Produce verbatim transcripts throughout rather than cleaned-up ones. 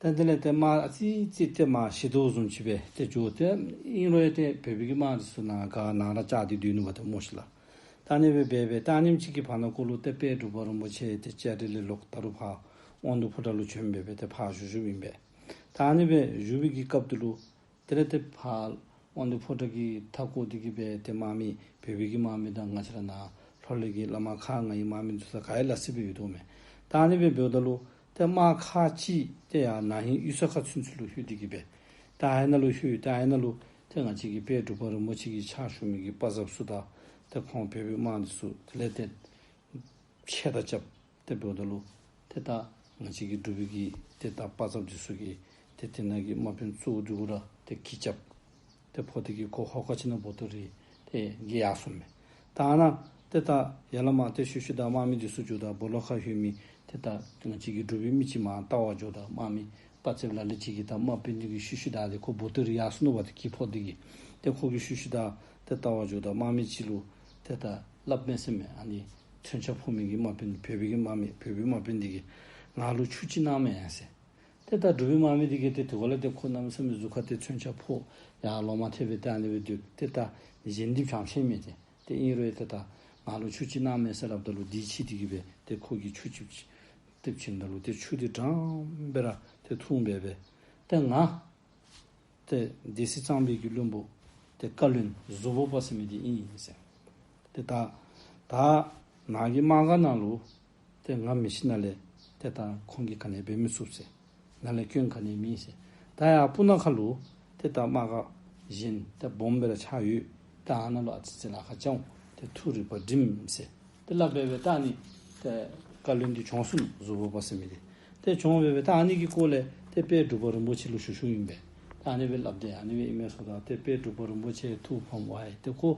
ད་དེ་ལས་ཏེ་དམག་ཨ་ཙི་ཙི་ཏེ་མར་ཞི་དོ་བཟུམ་ཅིག་སྦེ་ཏེ་འགྱོ་སྟེ་ཨིན་རུང་ཡང་ཏེ་བོད་པའི་གི་དམག་འདི་ཚུ་ནཱ་ག་ནཱ་ར་བཅར་ཏེ་སྡོད་ནུག་པ་ཏེ་སྨོ་ཤིག་ལགས། ད་ཨ་ནི་སྦེ་འབད་འབད་ད་ཨ་ནེམ་ཅིག་གི་བར་ན་ཀོ་ལུ་ཏེ་དཔལ་འབྲུག་པ་རིན་པོ་ཆེ་ཏེ་ལྕགས་རི་ལས་ལོག་ད་རུང་ཕར་དབང་འདུས་ཕོ་བྲང་ལུ་བྱོན་སྦེ་འབད་ཏེ་ཕར་བཞུགས་བཞུགསཔ་ཨིན་པས། ད་ཨ་ནི་སྦེ་བཞུགས་པའི་གི་སྐབས་དེ་ལུ་དེ་ལས་ཏེ་ཕར་དབང་འདུས་ཕོ་བྲང་གི་མཐའ་འཁོར་འདི་གི་སྦེ་ཏེ་དམག་མི་བོད་པའི་གི་དམག་མི་དང་ང་བཅས་ར་ནཱ་ལྷོ་ལས་ཀྱི་བླ་མ་ཁག་ལྔའི་དམག་མི་འདི་ཚུ་ག་ར་སླ་བསྲེ་སྦེ་ཡོད་དོ་མས། ད་ཨ་ནི་སྦེ་འབདཝ་ད་ལུ་ཏེ་དམག་ཁག་ཅིག་ཏེ་ཡར་ན་ཧིང་གཡུས་ས་ཁ་ཚུན་ཚོད་ལུ་ལྷོད་འདི་གི་སྦེ་ད་ཨ་ནཱ་ལུ་ལྷོད། ད་ཨ་ནཱ་ལུ་ཏེ་ང་བཅས་ཀྱི་དཔལ་འབྲུག་པ་རིན་པོ་ཆེ་གི་ཕྱག་ཞུ་མི་གི་དཔའ་མཛངསཔ་ཚུ་དང་ཏེ་ཁོང་བོད་པའི་དམག་འདི་ཚུ་དེ་ལས་ཏེ་ཕྱད་ད་རྐྱབ། ཏེ་འབདཝ་ད་ལུ་ཏེ་ད་ང་བཅས་ཀྱི་འབྲུག་པའི་གི་ཏེ་ད་དཔའ་མཛངསཔ་འདི་ཚུ་གིས་ཏེ་དེ་ནང་གི་དམག་དཔོན་གཙོ་བོ་འདི་གུ་ར་ཏེ་གི་རྐྱབ། ཏེ་ཕོག་སྟེ་གི་ཁོ་ཧོ་ཀ་ཅིག་ནང་འབོ་ཏོ་རེ་ཏེ་གི་ཡར་སོང་མས། ད་ཨ་ནཱ་ཏེ་ད་ཡར་ལས་མར་ཏེ་ཤུལ་ཤུལ་བདའ་དམག་མི་འདི་ཚུ་འགྱོཝ་ད་སྦོ་ལོགས་ཁར་ལྷོད་མི་ཏེ་ད་ང་བཅས་ཀྱི་འབྲུག་པའི་མི་ཅིག་མར་བལྟ་བར་འགྱོཝ་ད་དམག་མི་དཔའ་མཛངསཔ་ལ་ལུ་ཅིག་གིས་ད་དམག་དཔོན་འདི་གི་ཤུལ་ཤུལ་བདའ་སྟེ་ཁོ་འབོ་ཏོ་རེ་ཡར་སོང་ནུག་པ་ཏེ་གི་ཕོག་སྟེ་གི། ཏེ་ཁོ་གི་ཤུལ་ཤུལ་བདའ་ཏེ་བལྟ་བར་འགྱོཝ་ད་དམག་མི་ཅིག་ལུ་ཏེ་ད་སླབ་མས་ཟེར་མས། ཨ་ནི་མཚོན་ཆ་ཕོག་མི་གི་དམག་དཔོན་བོད་པའི་གི་དམག་མི་བོད་པའི་དམག་དཔོན་འདི་གིས་ང་ལུ་ཆུ་ཅིག་གནང་མས་ཟེར། ཏེ་ད་འབྲུག་པའི་དམག་མི་འདི་གིས་ཏེ་དེ་གུ་ལས་ཏེ་ཁོ་གནམ་མེད་ས་མེད་གཟུགས་ཁར་ཏེ་མཚོན་ཆ་ཕོག་ཡར་ལོང་མ་ཐེག་པའི་ཏེ་ཨ་ནི་སྦེ་སྡོད། ཏེ་ད་གཞན་འདི་བྱམས་ཤེས་མས་ཏེ། ཏེ་ཨིན་རུང་ཡང་ཏེ་ད་ང་ལུ་ཆུ་ཅིག་གནང་མས་ཟེར་སླབ་ད་ལུ་འདི་ཅིག་འདི་གིས་སྦེ་ཏེ་ཁོ་གིས་ཆུ་ཅིག་ཏེ་བྱིནམ་ད་ལུ་ཏེ་ཆུ་འདི་འགྲངམ་སྦེ་ར་ཏེ་འཐུང་སྦེ་སྦེ་ཏེ་ང་ཏེ་སྡེ་སྲིད་གཙང་པའི་གི་བློན་པོ་ཏེ་བཀའ་བློན་བཟོ་བོ་པ་ཟེར་མི་འདི་ཨིན་ཟེར། ཏེ་ད་ད་ནཱ་གི་དམག་སྒར་ནང་ལུ་ཏེ་ང་མི་ཤི་ན་ལས་ཏེ་ད་ཁོང་གིས་ག་ནི་འབད་མི་ཚུགས་ཟེར། ང་ལས་སྐྱོན་ག་ནི་མེད་ཟེར། ད་ཡར་སྤུ་ན་ཁ་ལུ་ཏེ་ད་དམག་སྒར་གཞན་ཏེ་སྦོམ་སྦེ་ར་ཆགས་ཡོད། ད་ཨ་ནཱ་ལུ་ཨ་ཙི་ཙི་ལཱ་ཁག་རྐྱབ་འོང་། ཏེ་ཐུགས་རིག་པ་བསྒྲིམས་ཟེར། ཏེ་སླབ་སྦེ་སྦེ་ད་ཨ་ནི་ཏེ་བཀའ་བློན་འདི་གྱོངས་སོང་ནུག། བཟོ་བོ་པ་ཟེར་མི་འདི། ཏེ་གྱོངས་སྦེ་སྦེ་ད་ཨ་ནི་གི་སྐོར་ལས་ཏེ་དཔལ་འབྲུག་པ་རིན་པོ་ཆེ་ལུ་ཞུ་ཞུཝ་ཨིན་པས། ད་ཨ་ནི་སྦེ་སླབ་སྟེ་ཨ་ནི་སྦེ་ཨིན་མས་ཟེརཝ་ད་ཏེ་དཔལ་འབྲུག་པ་རིན་པོ་ཆེ་ཐུགས་ཕམ་པས། ཏེ་ཁོ་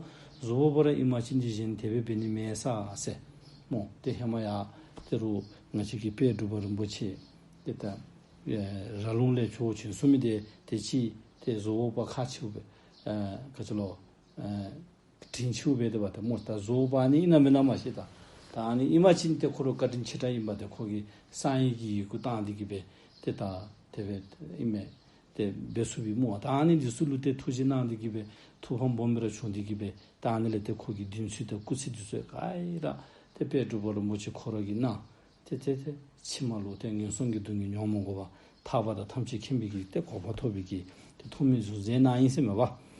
བཟོ་བོ་པ་ར་ཨིན་པ་ཅིན་འདི་གཞན་དེ་སྦེ་འབད་ནི་མེད་ས་ཟེར་སྨོ། ཏེ་ཧེ་མ་ཡང་ད་རུང་ང་བཅས་ཀྱི་དཔལ་འབྲུག་པ་རིན་པོ་ཆེ་ཏེ་ད་ཨེ་ར་ལུང་ལས་བྱོག་བྱོན་སོང་མི་འདི་ཏེ་ཅིག་ཏེ་བཟོ་བོ་པ་ཁག་ཆེཝ་སྦེ་ཨེ་ག་ཅི་ལོ་ཨེ་དྲིན་ཆེཝ་སྦེ་སྡོདཔ་ད་སྨོ། ད་བཟོ་བོ་པ་ཨ་ནི་ཨིན་ན་མེན་ན་མ་ཤེས། ད་ད་ཨ་ནི་ཨིན་པ་ཅིན་ཏེ་ཁོ་ར་བཀའ་དྲིན་ཆེ་དྲགས་ཨིན་པས། ཏེ་ཁོ་གིས་གསང་བའི་གི་ཡི་གུ་བཏང་སྟེ་གི་སྦེ་ཏེ་ད་དེ་སྦེ་ཨིན་མས། ཏེ་འབད་ཚུགས་པས་སྨོ། ད་ཨ་ནི་འདི་ཚུ་ལུ་ཏེ་ཐུགས་རྗེ་གནང་སྟེ་གི་སྦེ་ཐུགས་ཕམ་སྦོམ་སྦེ་ར་བྱུང་སྟེ་གི་སྦེ་ད་ཨ་ནི་ལས་ཏེ་ཁོ་གི་གདུང་ཚོད་དང་སྐུ་ཚེ་འདི་ཚུ་ག་ར་ཏེ་དཔལ་འབྲུག་པ་རིན་པོ་ཆེ་ཁོ་ར་གིས་གནང་། ཏེ་ཏེ་ཏེ་ཕྱི་མ་ལུ་ཏེ་ངན་སོང་གི་སྡུག་བསྔལ་མྱོང་མི་དགོ་པར་ཐར་པ་དང་ཐམས་ཅད་མཁྱེན་པའི་གི་ཏེ་གོ་འཕང་ཐོབ་པའི་གི་ཏེ་ཐོགས་མེད་གཟུངས་བཟེད་གནང་ཡི་ཟེར་མས་པ།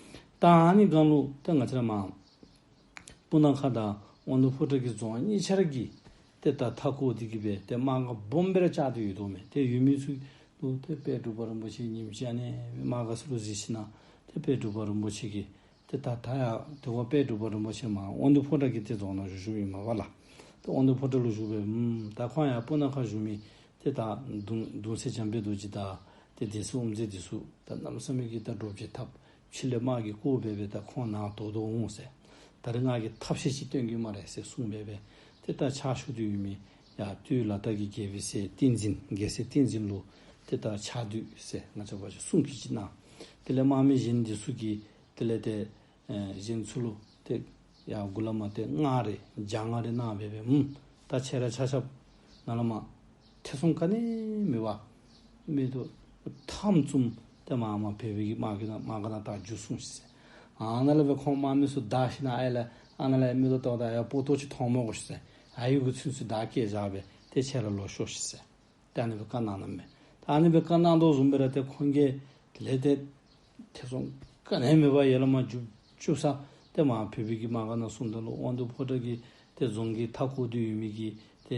ད་ཨ་ནི་སྒང་ལུ་ཏེ་ང་བཅས་ར་མར་སྤུ་ན་ཁ་དང་དབང་འདུས་ཕོ་བྲང་གི་རྫོང་གཉིས་ཆ་ར་གི་ཏེ་ད་མཐའ་འཁོར་འདི་གི་སྦེ་ཏེ་དམག་སྒར་སྦོམ་སྦེ་ར་བཅགས་ཏེ་ཡོད་དོ་མས། ཏེ་ཡོད་མི་ཚུ་ལུ་ཏེ་དཔལ་འབྲུག་པ་རིན་པོ་ཆེ་ཉིནམ་གཅིག་ཨ་ནི་དམག་སྒར་ཚུ་ལུ་གཟིགས་ཞིན་ན་ཏེ་དཔལ་འབྲུག་པ་རིན་པོ་ཆེ་གིས་ཏེ་ད་ད་ཡང་དེ་བ་དཔལ་འབྲུག་པ་རིན་པོ་ཆེ་མར་དབང་འདུས་ཕོ་བྲང་གི་ཏེ་རྫོང་ནང་བཞུགས་བཞུགསཔ་ཨིན་མས་པ་ལགས། ཏེ་དབང་འདུས་ཕོ་བྲང་ལུ་བཞུགས་སྦེ་ཨུམ་ད་ཁོང་ཡར་སྤུ་ན་ཁ་བཞུགས་མི་ཏེ་ད་གདུང་གདུང་སྲས་འཇམ་དཔལ་རྡོ་རྗེ་དང་ཏེ་སྡེ་སྲིད་དབུ་མཛད་འདི་ཚུ་ད་གནམ་མེད་ས་མེད་ཀྱི་ད་འདྲོག་བྱེལ་འཐབ། ཕྱི་ལས་དམག་གིས་བསྐོར་སྦེ་སྦེ་ད་ཁོང་ནཱ་དོ་དོ་འོང་ཟེར། ད་རིས་ང་གིས་ཐབས་ཤེས་ཅིག་སྟོན་གེ་སྨ་རེ་ཟེར་གསུངས་སྦེ་སྦེ་ཏེ་ད་ཕྱག་ཞུ་སྟེ་ཡོད་མི་ཡར་སྟོད་ལ་དྭགས་ཀྱི་རྒྱལ་པོའི་སྲས་བསྟན་འཛིན་རྒྱལ་སྲས་བསྟན་འཛིན་ལུ་ཏེ་ད་ཕྱག་མདུད་ཟེར་ང་བཅས་པ་ཅིག་སྲུང་གི་ཅིག་གནང་། དེ་ལས་དམག་མི་གཞན་འདི་ཚུ་གིས་དེ་ལས་ཏེ་ཨེ་གཞན་ཚུ་ལུ་ཏེ་ཡར་མགུ་ལས་མར་ཏེ་སྔགས་རེ་ལྗགས་སྔགས་རེ་གནང་སྦེ་སྦེ་ཨུམ་ད་ཁྱེད་ར་ཆ་ཁྱབ་ནཱ་ལས་མར་ཐེ་ཚོམ་ག་ནི་མེད་པར་མིག་ཏོ་ཐམ་བཙུམ་ཏེ་མར་མར་བོད་པའི་གི་དམག་གི་ནང་དམག་སྒར་ནང་ད་འཛུལ་སོང་ཤིག་ཟེར། ཨ་ནཱ་ལས་སྦེ་ཁོང་དམག་མི་ཚུ་བདའ་ཞིན་ན་ཨའི་ལས་ཨ་ནཱ་ལས་མིག་ཏོ་བལྟཝ་ད་ཡར་སྤོ་ཏོ་ཅིག་མཐོངམ་མས་གོ་ཤིག་ཟེར། ཨའི་གུ་ཚུན་ཚོད་བདའ་བསྐྱལ་བཞག་སྦེ་ཏེ་ཁྱེད་ར་ལོག་ཤོག་ཤིག་ཟེར། ད་ཨ་ནི་སྦེ་བཀའ་གནང་གནངམ་མས། ད་ཨ་ནི་སྦེ་བཀའ་གནང་དོ་བཟུམ་སྦེ་ར་ཏེ་ཁོང་གིས་དེ་ལས་ཏེ་ཐེ་ཚོམ་ག་ནི་མེད་པར་ཡར་ལས་མར་རྒྱུག་རྒྱུག་ས་ཏེ་མར་བོད་པའི་གི་དམག་སྒར་ནང་སོངམ་ད་ལུ་དབང་འདུས་ཕོ་བྲང་གི་ཏེ་རྫོང་གི་མཐའ་འཁོར་དུ་ཡོད་མི་གི་ཏེ་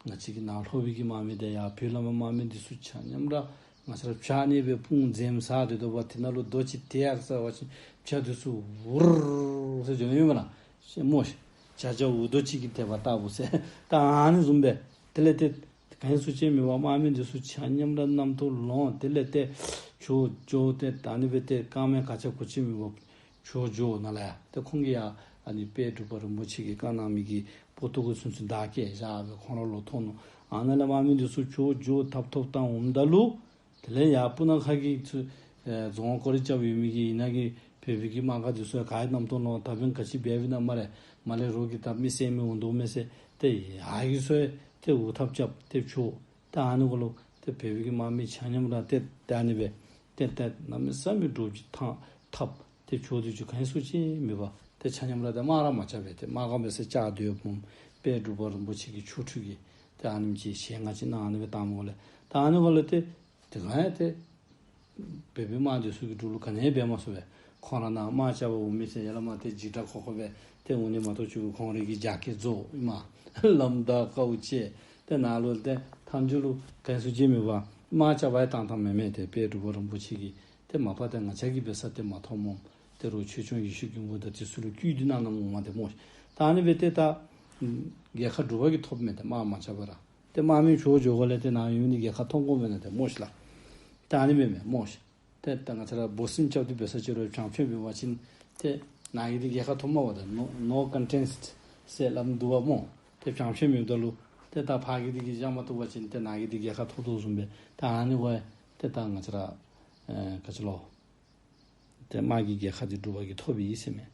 ང་བཅས་ཀྱི་ནཱ་ལྷོ་པའི་གི་དམག་མི་དང་ཡར་བོད་ལས་མར་དམག་མི་འདི་ཚུ་ཆ་མཉམ་ར་ང་བཅས་ར་བྱག་ཨ་ནི་སྦེ་སྤུངས་འཛེམ་ས་རེ་དོ་བ་དེ་ནང་ལུ་རྡོ་ཅིག་དེ་ཡར་ཟ་བ་ཅིན་བྱག་འདི་ཚུ་འུར་ཟེར་འགྱོ་ནི་ཡོད་མེན་ན། ཤེས་སྨོ་ཤིག། བྱ་བྱ་འུར་རྡོ་ཅིག་གིས་དེད་པ་ལྟ་བུ་ཟེར། ད་ཨ་ནི་བཟུམ་སྦེ་དེ་ལས་ཏེ་ག་ནི་ཚུ་ཅིག་མེད་པར་དམག་མི་འདི་ཚུ་ཆ་མཉམ་ར་རྣམ་རྟོག་ལངས། དེ་ལས་ཏེ་བྱོག་འགྱོ་སྟེ་ད་ཨ་ནི་སྦེ་ཏེ་རྐངམ་ཁ་ཆ་གུ་ཅིག་མེད་པར་བྱོག་འགྱོ་ནཱ་ལས་ཡར་ཏེ་ཁོང་གིས་ཡར་ཨ་ནི་དཔལ་འབྲུག་པ་རིན་པོ་ཆེ་གིས་བཀའ་གནང་མི་གི་སྤོ་ཏོ་གུ་ཚུན་ཚོད་བདའ་བསྐྱལ་བཞག་སྦེ་ཁོང་ར་ལོག་ཐོན་ནུག། ཨ་ནཱ་ལས་དམག་མི་འདི་ཚུ་བྱོག་འགྱོ་ཐབ་ཐོབ་བཏང་འོངམ་ད་ལུ་དེ་ལས་ཡར་སྤུ་ན་ཁ་གི་ཚུ་ཨེ་རྫོང་སྐོར་ར་རྐྱབ་ཡོད་མི་གི་ཨ་ནཱ་གི་བོད་པའི་གི་དམག་སྒར་འདི་ཚུ་ག་ར་རྣམ་རྟོག་ལངས། ད་འབདན་ག་ཅི་འབད་འབདཝ་ཨིན་ན་སྨ་རེ། མར་ལས་རོགས་ཀྱིས་ད་མི་བསད་མི་འོང་དོ་མས་ཟེར་ཏེ་ཡར་གི་ཚུ་ཏེ་འུ་ཐབ་རྐྱབ་སྟེ་བྱོག། ད་ཨ་ནི་གུ་ལུ་ ཏེ་བོད་པའི་གི་དམག་མི་ཆ་མཉམ་ར་ཏེ་ཏེ་ཨ་ནི་སྦེ་ཏེ་ཏེ་གནམ་མེད་ས་མེད་འདྲོག་སྟེ་ཐང་ཐབ་ཏེ་བྱོག་སྟེ་འགྱོ་ག་ནི་སུ་ཅིག་མེད་པར་ཏེ་ཆ་མཉམ་ར་ཏེ་དམག་ར་མ་རྐྱབ་པས། ཏེ་དམག་ག་འབད་ས་ལྕགས་མདུད་ཕུངམ་དཔལ་འབྲུག་པ་རིན་པོ་ཆེ་གི་ཆོ་འཕྲུལ་གྱི་ཏེ་ཨ་ནེམ་ཅིག་ཞལ་སྔ་ཅིག་གནང་ཨ་ནི་སྦེ་བཏངམ་ལས་ད་ཨ་ནི་འབདཝ་ལས་ཏེ་དེ་ག་ཡང་ཏེ་བོད་པའི་དམག་འདི་ཚུ་གིས་འབྲུག་ལུ་ག་ནི་འབད་མ་ཚུགས་པས། ཁོང་ར་ནཱ་དམག་རྐྱབ་པར་འོང་མི་ཚུ་ཡར་ལས་མར་ཏེ་འཇིགས་སྐྲག་ཁོག་ཁོག་སྦེ་ཏེ་འོང་ནི་མ་གཏོགས་ཅིག་ཁོང་རའི་གི་རྒྱགས་སྐལ་རྫོགས་ཨིན་མས། ལམ་བདའ་དཀའཝ་སྤྱད། ཏེ་ནཱ་ལུ་ཏེ་མཐའ་མཇུག་ལུ་ག་ནི་སུ་ཅིག་མེད་པར་དམག་རྐྱབ་པར་བཏང་བཏངམ་མེན་མས། ཏེ་དཔལ་འབྲུག་པ་རིན་པོ་ཆེ་གིས་ཏེ་མ་པ་ཏེ་ང་བཅས་ཀྱིས་འབད་ས་ཏེ་མ་མཐོངམ་སྨོ། ཏེ་རོགས་ཆོས་སྐྱོང་ཡེ་ཤེས་མགོན་པོ་དང་དེ་ཚུ་ལུ་བསྐུལ་ཏེ་གནང་གནངམ་འོང་མས་ཏེ་སྨོ། ད་ཨ་ནི་སྦེ་ཏེ་ད་རྒྱལ་ཁ་འབྲུག་པ་གིས་ཐོབ་མས། ཏེ་དམག་མ་རྐྱབ་པར་ར་ཏེ་དམག་མི་བྱོག་འགྱོཝ་ལས་ཏེ་ནཱ་ཡོད་མི་གིས་རྒྱལ་ཁ་ཐོབ་དགོ་མེན་ན་ཏེ་སྨོ་ཤིག་ལགས། ད་ཨ་ནི་མེན་མས་སྨོ་ཤིག། ཏེ་ད་ང་བཅས་ར་འབོ་སེམས་རྐྱབ་སྟེ་འབད་ས་ཅིག་རུང་བྱང་ཕྱོགས་འབད་བ་ཅིན་ཏེ་ནཱ་གི་འདི་རྒྱལ་ཁ་ཐོབ་མ་པ་ད་no no contest ཟེར་སླབ་འདུག་པ་སྨོ། ཏེ་བྱང་ཕྱོགས་མེདཔ་ད་ལུ་ཏེ་ད་ཕར་གྱི་འདི་གིས་བཞག་མ་བཏུབ་པ་ཅིན་ཏེ་ནཱ་གི་འདི་རྒྱལ་ཁ་ཐོབ་དོ་བཟུམ་སྦེ་ད་ཨ་ནི་སྦེ་ཏེ་ད་ང་བཅས་ར་ཨེ་ག་ཅི་ལོ། ཏེ་དམག་གི་རྒྱལ་ཁ་འདི་འབྲུག་པ་གིས་ཐོབ་ཡི་ཟེར་མས།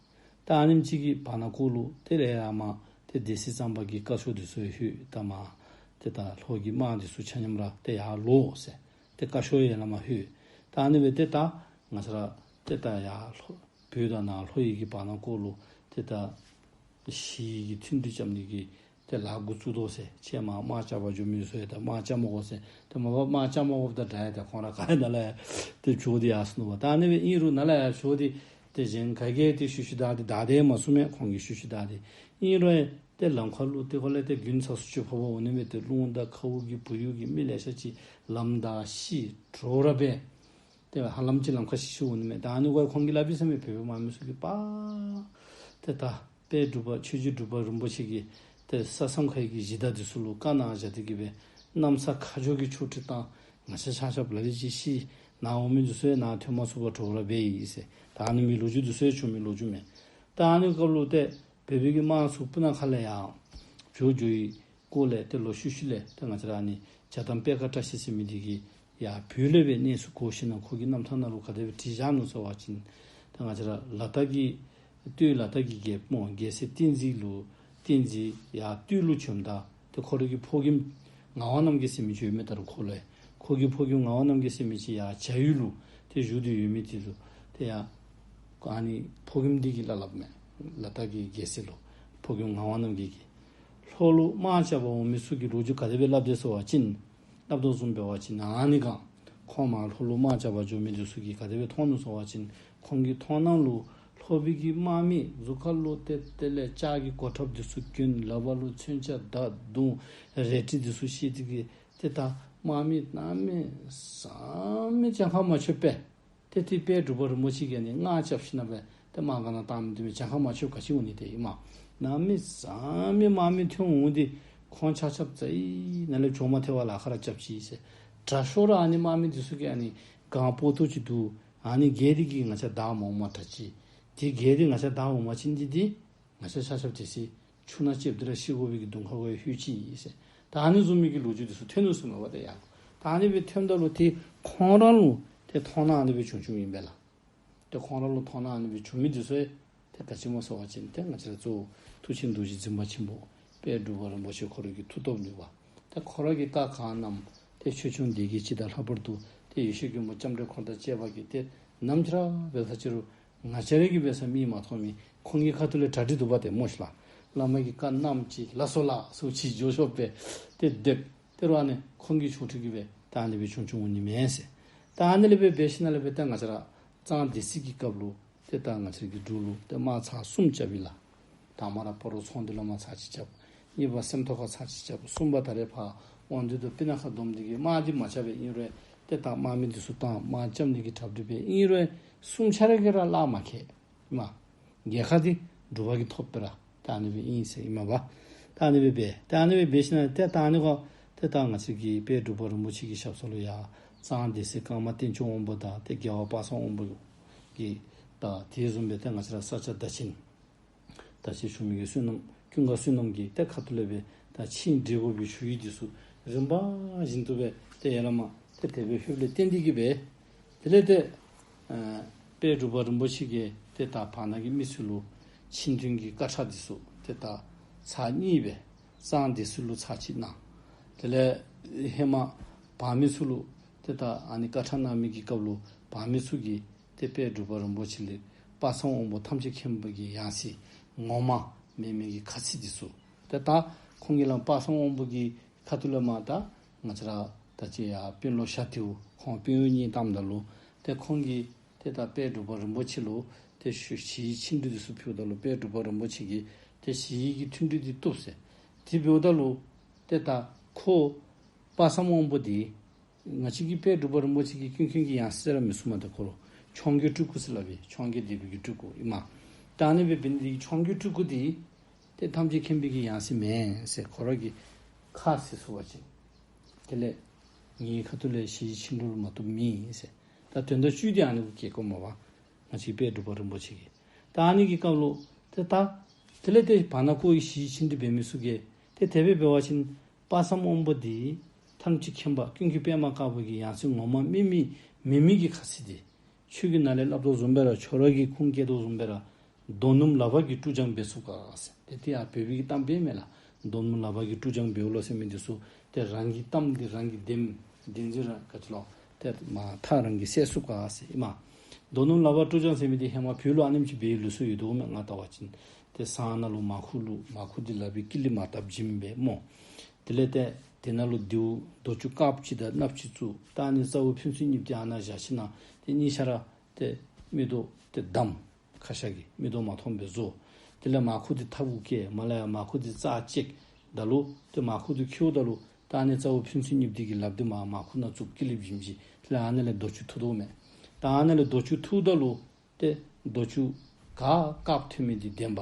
ད་ཨ་ནེམ་ཅིག་གི་བར་ན་ཁོ་ལུ་ཏེ་ལས་ཡར་མར་ཏེ་སྡེ་སྲིད་གཙང་པ་གི་བཀའ་ཤོག་འདི་ཚུ་ལྷོད། ད་མར་ཏེ་ད་ལྷོ་གི་དམག་འདི་ཚུ་ཆ་མཉམ་ར་ཏེ་ཡར་ལོག་ཟེར་ཏེ་བཀའ་ཤོག་ཡར་ལས་མར་ལྷོད། ད་ཨ་ནི་སྦེ་ཏེ་ད་ང་བཅས་ར་ཏེ་ད་ཡར་ལྷོ་བོད་དང་ནཱ་ལྷོ་ཡི་གི་བར་ན་ཁོ་ལུ་ཏེ་ད་ཞི་གི་མཐུན་འབྲེལ་རྐྱབ་ནི་གི་ཏེ་ལཱ་འགོ་བཙུགས་དོ་ཟེར། ཁྱེད་མར་དམག་རྐྱབ་པར་འགྱོ་མི་ཚུ་ཡང་ད་དམག་རྐྱབ་མི་དགོ་ཟེར། ཏེ་མ་པ་དམག་རྐྱབ་མི་དགོཔ་ད་དྲག་ཡང་ཏེ་ཁོང་ར་ག་ཡང་ནཱ་ལས་ཡར་ཏེ་བྱོག་སྟེ་ཡར་སོང་ནུག་པ། ད་ཨ་ནི་སྦེ་ཨིན་རུང་ནཱ་ལས་ཡར་བྱོག་སྟེ་ཏེ་གཞན་ག་གིས་ཏེ་ཤུལ་ཤུལ་བདའ་སྟེ་བདའ་སྟེ་མ་སོང་མས། ཁོང་གིས་ཤུལ་ཤུལ་བདའ་སྟེ། ཨིན་རུང་ཡང་ཏེ་ལམ་ཁར་ལུ་ཏེ་ཁོ་ལས་ཏེ་དགུན་ཚ་སུ་ཅིག་ཕོག་པར་འོང་ནི་མས། ཏེ་རླུང་དང་ཁཝ་གིས་བུ་ཡུག་གིས་མི་ལེ་ཤ་ཅིག་ལམ་བདའ་ཤི་འདྲོག་ར་འབད། ཏེ་ཧ་ལམ་ཅིག་ལམ་ཁར་ཤི་ཤི་འོང་ནི་མས། ད་ཨ་ནི་གུ་ཁོང་གིས་སླབ་ཡི་ཟེར་མས། བོད་པའི་དམག་མི་ཚུ་གིས་པ་ཏེ་ད་དཔལ་འབྲུག་པ་ཆོས་རྗེ་འབྲུག་པ་རིན་པོ་ཆེ་གིས་ཏེ་ས་མཚམས་ཁ་གི་གཞི་བདག་འདི་ཚུ་ལུ་བཀའ་གནང་བཞག་སྟེ་གི་སྦེ་གནམ་ས་ཁ་སྦྱོར་གྱི་ཆོ་འཕྲུལ་བཏང་། ང་བཅས་ཆ་ཁྱབ་ལ་ལུ་ཅིག་ཤི། ནཱ་འོང་མི་འདི་ཚུ་ཡང་ནཱ་ཐོན་མ་ཚུགས་པར་འདྲོག་ར་འབད་ཡི་ཟེར། ད་ཨ་ནི་མི་ལོ་རྒྱུས་འདི་ཚུ་ཡང་བྱུང་མི་ལོ་རྒྱུས་མས། ད་ཨ་ནི་སྐབས་ལུ་ཏེ་བོད་པའི་གི་དམག་ཚུ་སྤུ་ན་ཁ་ལས་ཡར་བྱོག་འགྱོ་བའི་སྐོར་ལས་ཏེ་ལོག་ཤུལ་ཤུལ་ལས་ཏེ་ང་བཅས་ར་ཨ་ནི་བྱ་བཏང་པད་དཀར་བཀྲ་ཤིས་ཟེར་མི་འདི་གིས་ཡར་བོད་ལས་སྦེ་གནས་ཚུལ་གོ་ཞིནམ་ལས་ཁོ་གི་རྣམ་ཐར་ནང་ལུ་ག་དེ་སྦེ་བྲིས་བཞག་ནུག་ཟེར་བ་ཅིན་ཏེ་ང་བཅས་ར་ལ་དྭགས་ཀྱི་སྟོད་ལ་དྭགས་ཀྱི་རྒྱལ་མོ་རྒྱལ་སྲས་བསྟན་འཛིན་ལུ་བསྟན་འཛིན་ཡར་སྟོད་ལུ་བྱོནམ་ད་ཏེ་ཁོ་རའི་གི་ཕོ་རྒནམ་ངག་དབང་རྣམ་རྒྱལ་ཟེར་མི་ཅིག་ཡོད་མས། ད་རུང་ཁོ་ལུ་ཡང་ཁོ་གི་ཕོ་རྒནམ་ངག་དབང་རྣམ་རྒྱལ་ཟེར་མི་ཅིག་ཡར་བྱ་ཡུལ་ལུ་ཏེ་བཞུགས་ཏེ་ཡོད་མི་འདི་ལུ་ཏེ་ཡར་ཨ་ནི་ཕོ་རྒནམ་འདི་གིས་སླབ་སླབ་མས། ལ་དྭགས་ཀྱི་རྒྱལ་སྲས་ལུ་ཕོ་རྒནམ་ངག་དབང་རྣམ་རྒྱལ་གྱིས་ལྷོ་ལུ་དམག་རྐྱབ་པར་འོང་མི་ཚུ་གི་ལོ་རྒྱུས་ག་དེ་སྦེ་སླབ་དེས་ཟེར་བ་ཅིན་སླབ་དོ་བཟུམ་འབད་བ་ཅིན་ཨ་ནི་གང་ཁོང་མར་ལྷོ་ལུ་དམག་རྐྱབ་པར་འགྱོ་མི་འདི་ཚུ་གིས་ག་དེ་སྦེ་མཐོང་ནུག་ཟེར་བ་ཅིན་ཁོང་གི་མཐོང་སྣང་ལུ་ལྷོ་པའི་གི་དམག་མི་གཟུགས་ཁར་ལུ་ཏེ་དེ་ལས་ལྕགས་ཀྱི་གོ་ཁྲབ་འདི་ཚུ་གྱོན། ལག་པར་ལུ་མཚོན་ཆ་མདའ་མདུང་རལ་གྲི་འདི་ཚུ་བཤེད་དེ་གི་ཏེ་ད་དམག་མི་གནམ་མེད་ས་མེད་གྱངས་ཁ་མ་ཆོདཔ་སྦེ་ཏེ་ཏེ་དཔལ་འབྲུག་པ་རིན་པོ་ཆེ་གིས་ནི་དམག་རྐྱབ་ཞིནམ་ལས་ཏེ་དམག་ག་ནི་བཏང་མི་འདི་མི་གྱངས་ཁ་མ་ཆོདཔ་ག་ཅི་འོང་ནི་ཏེ་ཨིན་མས། གནམ་མེད་ས་མེད་དམག་མི་ཐོན་འོང་སྟེ་ཁོང་ཆ་ཁྱབ་རྩ་ཡི་ནང་ལས་བྱོག་མ་ཐལ་བར་ལཱ་ཁག་ར་རྐྱབ་ཅི་ཟེར། དྲག་ཤོས་ར་ཨ་ནི་དམག་མི་འདི་ཚུ་གིས་ཨ་ནི་གངས་སྤོ་ཏོ་ཅིག་འདུག། ཨ་ནི་བརྒལ་ཏེ་གི་ང་བཅས་བདའ་འོངམ་དྲག་ཅི། དེ་བརྒལ་ཏེ་ང་བཅས་བདའ་འོང་པ་ཅིན་འདི་འདི་ང་བཅས་ཆ་ཁྱབ་དེ་ཚེ་ཆུ་ནང་ལྕེབས་ཏེ་ར་ཤི་དགོ་པའི་གི་གདོང་ཁ་གུ་ལྷོད་ཅི་ཟེར། ད་ཨ་ནི་བཟུམ་མའི་གི་ལོ་རྒྱུས་འདི་ཚུ་ཐོན་ནུག་ཟེར་མས་པ་ཏེ་ཡ། ད་ཨ་ནི་སྦེ་ཐོནམ་ད་ལུ་ཏེ་ཁོང་ར་ལུ་ཏེ་མཐོང་སྣང་ཨ་ནི་སྦེ་བྱུང་བྱུངམ་ཨིན་པས་ལགས། ཏེ་ཁོང་ར་ལུ་མཐོང་སྣང་ཨ་ནི་སྦེ་བྱུང་མི་འདི་ཚུ་ཡང་ཏེ་ག་ཅི་སྨོ་ཟེར་བ་ཅིན་ཏེ་ང་བཅས་ར་གཙོ་བོ་མཐུ་ཆེན་རྡོ་རྗེ་འཛིན་པ་ཆེན་པོ་དཔལ་འབྲུག་པ་རིན་པོ་ཆེ་ཁོ་ར་གི་མཐུ་སྟོབས་ནུས་པ། ཏེ་ཁོ་ར་གིས་བཀའ་གང་གནངམ་ཏེ་ཆོས་སྐྱོང་སྡེ་བརྒྱད་སྤྱི་དང་ལྷག་པར་དུ་ཏེ་ཡེ་ཤེས་མགོན་པོ་ལྕམ་དྲལ་འཁོར་དང་བཅས་པ་གིས་ཏེ་ནམ་ཅིག་ར་འབད་ས་ཅི་རུང་ང་བཅས་ར་གིས་འབད་ས་མིག་མ་མཐོང་མི་ཁོང་གི་ཁ་ཐུག་ལས་གྲ་སྒྲིག་འདུག་པ་ཏེ་སྨོ་ཤིག་ལགས། བླ་མ་གིས་བཀའ་གནངམ་ཅིག་ལགས་སོ་ལགས་སོ་ཅིག་འགྱོ་ཤོག་སྦེ་ཏེ་སྡོདཔ། ཏེ་རུང་ཨ་ནི་ཁོང་གི་ཆོ་འཕྲུལ་གྱིས་སྦེ་ད་ཨ་ནི་སྦེ་བྱུང་བྱུངམ་འོང་ནི་མས་ཟེར། ད་ཨ་ནི་ལས་སྦེ་འབད་ཞིནམ་ལས་སྦེ་ཏེ་ང་བཅས་ར་གཙང་སྡེ་སྲིད་ཀྱི་སྐབས་ལུ་ཏེ་ད་ང་བཅས་ཀྱི་འབྲུག་ལུ་ཏེ་དམག་ཚར་གསུམ་རྐྱབ་ཡི་ལགས། དང་པ་ར་སྤ་རོ་ཚོང་འདུས་ལས་མར་ཚར་གཅིག་རྐྱབ། གཉིས་པ་སེམས་རྟོགས་ཁ་ཚར་གཅིག་རྐྱབ། གསུམ་པ་ད་རེས་ཕར་དབང་འདུས་དང་སྤུ་ན་ཁ་བསྡོམས་ཏེ་གི་དམག་འདི་མ་རྐྱབ་པས། ཨིན་རུང་ཏེ་ད་དམག་མི་འདི་ཚུ་བཏང་དམག་རྐྱབ་ནི་གི་གྲ་སྒྲིག་འབད། ཨིན་རུང་གསུམ་ཆ་ར་གིས་ར་གླགས་མ་ཁེལ། མ་རྒྱལ་ཁ་འདི་འབྲུག་པ་གིས་ཐོབ་པས་ར། ད་ཨ་ནི་སྦེ་ཨིན་ཟེར་ཨིན་མས་པ། ད་ཨ་ནི་སྦེ་འབད། ད་ཨ་ནི་སྦེ་འབད་ཞིནམ་ལས་ཏེ་ད་ཨ་ནི་གུ་ཏེ་ད་ང་བཅས་ཀྱི་དཔལ་འབྲུག་པ་རིན་པོ་ཆེ་གི་ཞབས་ས་ལུ་ཡང་གཙང་སྡེ་སྲིད་ཀརྨ་བསྟན་སྐྱོང་དབང་པོ་དང་ཏེ་རྒྱལ་བ་དཔག་བསམ་དབང་པོ་གིས་ད་དེ་བཟུམ་སྦེ་ཏེ་ང་བཅས་ར་ས་སྐྱ་བདག་ཆེན་བདག་ཆེན་ཞུ་མི་གི་བསོད་ནམས་ཀུན་དགའ་བསོད་ནམས་ཀྱི་ཏེ་ཁ་ཐུག་ལས་སྦེ་ད་ཆིངས་འགྲིག་དགོ་པའི་ཞུ་ཡིག་འདི་ཚུ་རིམ་པ་བཞིན་དུ་སྦེ་ཏེ་ཡར་ལས་མར་ཏེ་དེ་སྦེ་ལྷོདཔ་ལས་བརྟེན་ཏེ་གི་སྦེ་དེ་ལས་ཏེ་ཨ་དཔལ་འབྲུག་པ་རིན་པོ་ཆེ་གིས་ཏེ་ད་བར་ན་གི་མི་ཚུ་ལུ་ཆིངས་མཐུན་གྱི་དཀར་ཁྲ་འདི་ཚུ་ཏེ་ད་ཚར་གཉིས་སྦེ་གཙང་སྡེ་སྲིད་ལུ་ཚར་གཅིག་གནང་། དེ་ལས་ཧེ་མ་ འབངས་མི་ཚུ་ལུ་ཏེ་ད་ཨ་ནི་བཀའ་ཁྲ་གནང་མི་གི་སྐབས་ལུ་འབངས་མི་ཚུ་གིས་ཏེ་དཔལ་འབྲུག་པ་རིན་པོ་ཆེ་ལས་དཔག་བསམ་དབང་པོ་ཐམས་ཅད་མཁྱེན་པ་གི་ཡང་སྲིད་ངོ་མ་མེན་མི་གི་ཁ་ཚིག་འདི་ཚུ། ཏེ་ད་ཁོང་གིས་ལམ་དཔག་བསམ་དབང་པོ་གི་ཁ་ཐུག་ལས་མར་ད་ང་བཅས་ར་ད་ཅི་ཡར་དཔོན་སློབ་ཤ་ཐིའུ་ཁོང་དཔོན་གཡོག་གཉིས་བཏངམ་ད་ལུ་ཏེ་ཁོང་གིས་ཏེ་ད་དཔལ་འབྲུག་པ་རིན་པོ་ཆེ་ལུ་ཏེ་ཞུ་ཞི་བའི་ཆིངས་འགྲིག་འདི་ཚུ་ཕུལཝ་ད་ལུ་དཔལ་འབྲུག་པ་རིན་པོ་ཆེ་གིས་ཏེ་ཞི་བའི་གི་མཐུན་འགྲིག་འདི་བཏུབ་ཟེར། དེ་འབདཝ་ད་ལུ་ཏེ་ད་ཁོ་དཔག་བསམ་དབང་པོ་འདི་ང་བཅས་ཀྱི་དཔལ་འབྲུག་པ་རིན་པོ་ཆེ་གི་ཀུན་མཁྱེན་གྱི་ཡང་སྲིད་ར་མི་གསུང་མས། ད་ཁོ་ར་འཕྱོངས་རྒྱས་སྤྲུལ་སྐུ་ཟེར་སླབ་པས། འཕྱོངས་རྒྱས་སྡེ་པའི་གི་སྤྲུལ་སྐུ་ཨིན་མས། ད་ཨ་ནི་སྦེ་འབད་ནི་འདི་གིས་འཕྱོངས་རྒྱས་སྤྲུལ་སྐུ་འདི་ཏེ་ཐམས་ཅད་མཁྱེན་པའི་གི་ཡང་སྲིད་མེན་ཟེར་ཁོ་ར་གིས་ཁ་བཟེད་ཚུགས་པ་ཅིན། དེ་ལས་ངེའི་ཁ་ཐུག་ལས་ཞི་བའི་ཆིངས་འགྲིག་ལུ་མ་བཏུབ་མེད་ཟེར། ད་དོན་དག་བཅུད་འདི་ཨ་ནི་གུ་སྐྱེལ་དགོ་མས་པ། ང་བཅས་དཔལ་འབྲུག་པ་རིན་པོ་ཆེ་གིས། ད་ཨ་ནི་གི་སྐབས་ལུ་ཏེ་ད་དེ་ལས་ཏེ་བར་ན་ཁོ་གིས་ཞི་བའི་ཆིངས་འགྲིག་འབད་མི་ཚུ་གིས་ཏེ་དེ་སྦེ་འབད་བ་ཅིན་དཔག་བསམ་དབང་པོ་འདི་ཐམས་ཅད་མཁྱེན་པ་ཀུན་མཁྱེན་པདྨ་དཀར་པོ་གི་ཡང་སྲིད་ངོ་མ་མེན་མི་མེན་མི་གི་ཁ་ཚིག་འདི། ཁྱོད་ཀྱིས་ནཱ་ལས་སླབ་དོ་བཟུམ་སྦེ་ར་ཁྱོད་ར་གིས་ཁུངས་སྐྱེལ་དོ་བཟུམ་སྦེ་ར་རྡོ་སྣུམ་ལག་པ་གིས་བཀྲུ་སྦྱང་འབད་ཚུགས་ག་ཟེར། ཏེ་དེ་ཡང་བོད་པའི་གི་གཏམ་སྦེ་མས་ལགས། རྡོ་སྣུམ་ལག་པ་གིས་བཀྲུ་སྦྱང་འབདཝ་ལོ་ཟེར་མི་འདི་ཚུ་ཏེ་རང་གི་གཏམ་འདི་རང་གིས་བདེན་བདེན་རྫུན་ར་ག་ཅི་ལོ་ཏེ་མ་ཐག་རང་གིས་བསལ་ཚུགས་ག་ཟེར་ཨིན་མས། རྡོ་སྣུམ་ལག་པ་བཀྲུ་སྦྱང་ཟེར་མི་འདི་ཧེ་མ་བོད་ལུ་ཨ་ནེམ་ཅིག་འབད་བའི་ལུགས་སྲོལ་ཡོད་དོ་མས། ང་བལྟ་བ་ཅིན་ཏེ་སྲང་ནང་ལུ་མར་ཁུ་ལུ་མར་ཁུ་འདི་ལག་པའི་ཀི་ལི་མར་བཏབ་བྱིནམ་སྦེ་སྨོ། དེ་ལས་ཏེ་དེ་ནང་ལུ་རྡོ་རྡོ་ཆུང་དཀརཔོ་ཅིག་དང་གནགཔོ་ཅིག་བཙུགས། ད་ཨ་ནི་རྩ་བོ་ཕན་ཚུན་གཉིས་འདི་ཨ་ནཱ་བཞག་ཞིནམ་ཏེ་གཉིས་ཆ་ར་ཏེ་མིག་ཏོ་ཏེ་བསྡམས། ཁ་ཤ་གིས་མིག་ཏོ་མ་མཐོངམ་སྦེ་བཟོ། དེ་ལས་མར་ཁུ་འདི་ཐབ་གུ་བཀལ། མར་ལས་ཡར་མར་ཁུ་འདི་རྩ་བཅད་ད་ལུ་ཏེ་མར་ཁུ་འདི་ཁྱེརཝ་ད་ལུ་ད་ཨ་ནི་རྩ་བོ་ཕན་ཚུན་གཉིས་འདི་གི་ལགཔ་འདི་མར་མར་ཁུ་ནང་བཙུགས་ཀི་ལི་བྱིནམ་ཅིག། དེ་ལས་ཨ་ནི་ལས་རྡོ་ཆུང་འཐུ་དོ་མས། ད་ཨ་ནི་ལས་རྡོ་ཆུང་འཐུཝ་ད་ལུ་ཏེ་རྡོ་ཆུང་ག་དཀརཔོ་ཐོན་མི་འདི་བདེན་པ།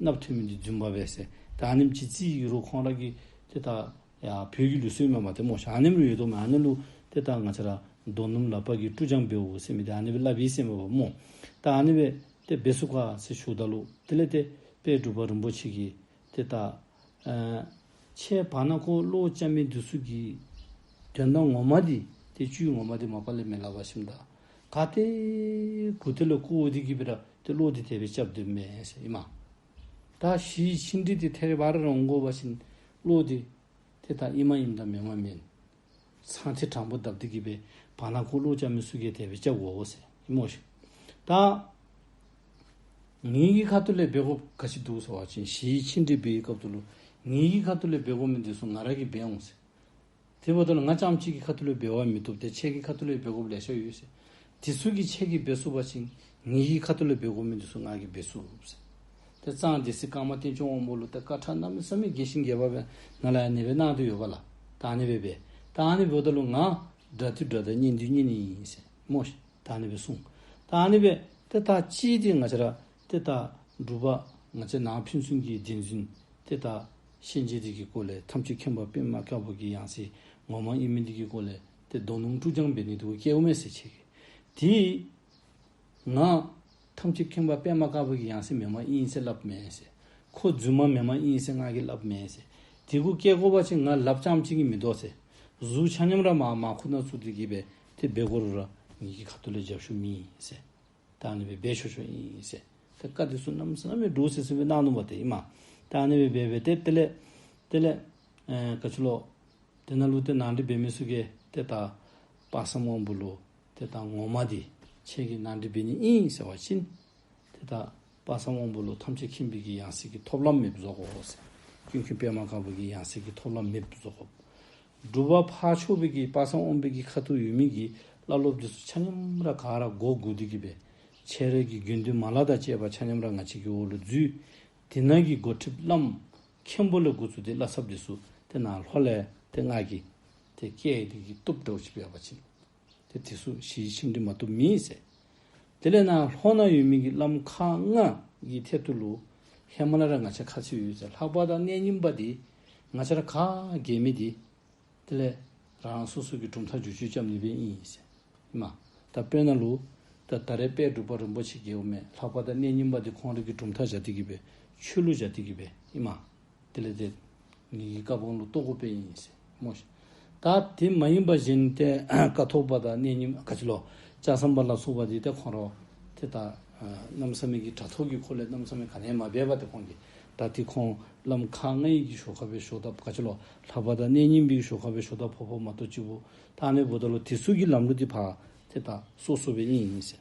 གནགཔོ་ཐོན་མི་འདི་རྫུན་པ་སྦེ་ཟེར། ད་ཨ་ནེམ་ཅིག་རྩིས་ཡོད་རུང་ཁོང་ར་གི་ཏེ་ད་ཡར་བོད་ཀྱི་ལུགས་སྲོལ་མས་པ་ཏེ་སྨོ་ཤ། ཨ་ནེམ་རུང་ཡོད་དོ་མས། ཨ་ནི་ལུ་ཏེ་ད་ང་བཅས་ར་རྡོ་སྣུམ་ལག་པ་གིས་བཀྲུ་སྦྱང་འབདཝ་ཟེར་མི་འདི་ཨ་ནི་སྦེ་སླབ་ཨིན་ཟེར་མས་པ་སྨོ། ད་ཨ་ནི་སྦེ་ཏེ་འབད་ཚུགས་ག་ཟེར་ཞུཝ་ད་ལུ་དེ་ལས་ཏེ་དཔལ་འབྲུག་པ་རིན་པོ་ཆེ་གིས་ཏེ་ད་ཨ་ཁྱེད་བར་ན་ཁོ་བློ་རྐྱབ་མི་འདི་ཚུ་གི་དོན་དག་ངོ་མ་འདི་ཏེ་བཅུད་ངོ་མ་འདི་མ་པ་ལས་མི་སླབ་པར་ཞིནམ་ད་ག་ཏེ་གུ་ཏེ་ལས་བཀོ་སྟེ་གིས་སྦེ་ར་ཏེ་བློ་འདི་དེ་སྦེ་རྐྱབ་སྡོདཔ་མས་ཟེར་ཨིན་མས། ད་ཞི་བའི་ཆིངས་འགྲིག་འདི་ཐད་རི་བ་རི་ར་འོང་དགོ་པ་ཅིན་བློ་འདི་ཏེ་ད་ཨིན་མ་ཨིནམ་དང་མེན་མ་མེན། ཚངས་ཐིག་དྲང་པོ་བརྡབ་སྟེ་གིས་སྦེ་བར་ན་ཁོ་བློ་རྐྱབ་མི་ཚུ་གིས་དེ་སྦེ་རྐྱབ་དགོ་ཟེར་ཨིན་མས་ཤིག། ད་ངེ་གི་ཁ་ཐུག་ལས་འབད་དགོཔ་ག་ཅི་འདུག་ཟེར་བ་ཅིན་ཞི་བའི་ཆིངས་འགྲིག་འབད་བའི་སྐབས་སུ་ལུ་ངེ་གི་ཁ་ཐུག་ལས་འབད་དགོ་མི་འདི་ཚུ་ང་ར་གིས་འབད་འོང་ཟེར། དེ་འབདཝ་ད་ལུ་ང་རྐྱངམ་གཅིག་གི་ཁ་ཐུག་ལས་འབད་བ་མི་བཏུབ། ཏེ་ཁྱེད་ཀྱི་ཁ་ཐུག་ལས་འབད་དགོཔ་ལེ་ཤ་ཡོད་ཟེར། དེ་ཚུ་གིས་ཁྱེད་ཀྱིས་འབད་ཚུགས་པ་ཅིན་ངེ་གི་ཁ་ཐུག་ལས་འབད་དགོ་མི་འདི་ཚུ་ང་གིས་འབད་ཚུགས་ཟེར། ཏེ་གཙང་སྡེ་སྲིད་ཀརྨ་བསྟན་སྐྱོང་དབང་པོ་ལུ་ཏེ་བཀའ་ཁྲ་གནམ་མེད་ས་མེད་རྒྱས་ཤིང་རྒྱས་པ་སྦེ་ནཱ་ལས་ཨ་ནི་སྦེ་གནང་སྟེ་ཡོད་པ་ལགས། ད་ཨ་ནི་སྦེ་འབད། ད་ཨ་ནི་འབདཝ་ད་ལུ་ང་སྒྲ་དུས་སྒྲ་དང་སྙན་དུས་སྙན་ནི་ཨིན་ཟེར་སྨོ་ཤ། ད་ཨ་ནི་སྦེ་གསུངས། ད་ཨ་ནི་སྦེ་ཏེ་ད་ཅི་ཏེ་ང་བཅས་ར་ཏེ་ད་འབྲུག་པ་ང་བཅས་ནང་ཕན་ཚུན་གྱི་བདེན་རྫུན་ཏེ་ད་ཤན་འབྱེད་འདི་གི་སྐོར་ལས་ཐམས་ཅད་མཁྱེན་པ་པདྨ་དཀར་པོ་གི་ཡང་སྲིད་ངོ་མ་ཨིན་མི་འདི་གི་སྐོར་ལས་ཏེ་རྡོ་སྣུམ་བཀྲུ་སྦྱང་འབད་ནི་འདི་གུ་བསྐྱལཝ་མས་ཟེར་ཁྱེད་ཀྱིས། ཏེ་ང་ཐམས་ཅད་མཁྱེན་པ་པདྨ་དཀར་པོ་གི་ཡང་སྲིད་མེནམ་ཨིན་ཟེར་སླབ་མས་ཟེར། ཁོ་རྫུན་མ་མེནམ་ཨིན་ཟེར་ང་གིས་སླབ་མས་ཟེར། དེ་གུ་བསྐྱལ་དགོ་པ་ཅིན་ང་ལགཔ་རྐྱངམ་གཅིག་གིས་མི་དོ་ཟེར། གཟུགས་ཆ་མཉམ་ར་མར་མར་ཁུ་ནང་བཙུགས་ཏེ་གིས་སྦེ་ཏེ་འབད་དགོ་རུང་ར་ངེ་གི་ཁ་ཐུག་ལས་རྒྱབ་བཤུད་མེད་ཟེར། ད་ཨ་ནི་སྦེ་འབད་ཆོག་ཆོག་ཨིན་ཟེར། ཏེ་བཀའ་འདི་ཚུ་གནམ་མེད་ས་མེད་འདྲོག་སི་སི་སྦེ་གནང་ནུག་པ་ཏེ་ཨིན་མས། ད་ཨ་ནི་སྦེ་འབད་འབད་དེ་ལས་དེ་ལས་ཨེ་ག་ཅི་ལོ། དེ་ནང་ལུ་ཏེ་ནང་འགྲིག་འབད་མི་ཚུ་གིས་ཏེ་ད་དཔག་བསམ་དབང་པོ་ལུ་ཏེ་ད་ངོ་མ་འདི་ཁྱེད་ཀྱིས་ནང་འགྲིག་འབད་ནི་ཨིན་ཟེར་བ་ཅིན་ཏེ་ད་དཔག་བསམ་དབང་པོ་ལུ་ཐམས་ཅད་མཁྱེན་པའི་གི་ཡང་སྲིད་ཀྱི་ཐོབ་ལམ་མེདཔ་བཟོ་དགོ་ཟེར། ཀུན་མཁྱེན་པདྨ་དཀར་པོ་གི་ཡང་སྲིད་ཀྱི་ཐོབ་ལམ་མེདཔ་བཟོ་དགོ། འབྲུག་པ་ཕར་ཕྱོགས་པའི་གི་དཔག་བསམ་དབང་པོའི་གི་ཁ་ཐུག་ཡོད་མི་གི་བླ་སློབ་འདི་ཚུ་ཆ་མཉམ་ར་ག་ར་མགོ་སྒུར་ཏེ་གིས་སྦེ་ཁྱེད་རའི་གི་དགེ་འདུན་མ་ལག་དང་བཅས་པ་ཆ་མཉམ་ར་ང་བཅས་ཀྱི་འོག་ལུ་འཛུལ། དེ་ནང་གི་འགོ་ཁྲིདཔ་བླམ་མཁན་པོ་ལས་འགོ་བཙུགས་ཏེ་བླ་ཚབ་འདི་ཚུ་ཏེ་ནཱ་ལྷོ་ལས་ཏེ་ང་གིས་ཏེ་བསྐྱལ་ཏེ་གིས་བཏུབ་འདྲཝ་ཅིག་འབད་བ་ཅིན་ཏེ་དེ་ཚུ་ཞི་བའི་ཆིངས་འགྲིག་མ་བཏུབ་མེད་ཟེར། དེ་ལས་ནཱ་ལྷོ་ནང་ཡོད་མི་གི་བླམ་ཁག་ལྔ་གི་ཐད་དུ་ལུ་ཧེ་མ་ལས་ར་ང་བཅས་ཁ་ཚིག་ཡོད་ཟེར། ལྷ་པ་དང་གནས་རྙིང་པ་འདི་ང་བཅས་ར་ག་རྒྱལ་མི་འདི་དེ་ལས་རང་རང་སོ་སོ་གི་གྲུབ་མཐའ་བསྒྱུར་བཅོས་རྐྱབ་ནི་སྦེ་ཨིན་ཟེར་ཨིན་མས། ད་དཔེར་ན་ལུ་ད་ད་རེས་དཔལ་འབྲུག་པ་རིན་པོ་ཆེ་གིས་འོང་མི་ལྷ་པ་དང་གནས་རྙིང་པ་འདི་ཁོང་རའི་གི་གྲུབ་མཐའ་བཞག་སྟེ་གིས་སྦེ་ཆོས་ལུགས་བཞག་སྟེ་གིས་སྦེ་ཨིན་མས། དེ་ལས་ཏེ་ངེ་གི་བཀའ་དབང་ལུ་གཏོགས་དགོཔ་ཨིན་ཟེར་སྨོ་ཤེ། ད་དེ་མ་ཡིན་པ་གཞན་ཏེ་ཀཿཐོག་པ་དང་གནས་རྙིང་ག་ཅི་ལོ་ལྕགས་ཟམ་པ་ལ་སོགས་པ་འདི་ཏེ་ཁོང་ར་ཏེ་ད་གནམ་མེད་ས་མེད་ཀྱི་དྲ་ཐོག་གི་ཁོ་ལས་གནམ་མེད་ས་མེད་ག་ནི་ཡང་མ་འབད་བར་ཏེ་ཁོང་གིས་ ད་དེ་ཁོང་ལམ་ཁག་ལྔའི་གི་ཞོར་ཁར་སྦེ་ཞོར་ད་ག་ཅི་ལོ་ལྷ་པ་དང་གནས་རྙིང་པའི་ཞོར་ཁར་སྦེ་ཞོར་ད་ཕོག་ཕོགཔ་མ་གཏོགས་ཅིག་པོ་ད་ཨ་ནི་འབདཝ་ད་ལུ་དེ་ཚུ་གི་ལམ་ལུགས་འདི་ཕར་ཏེ་ད་སོ་སོ་སྦེ་ཨིན་ཨིན་ཟེར།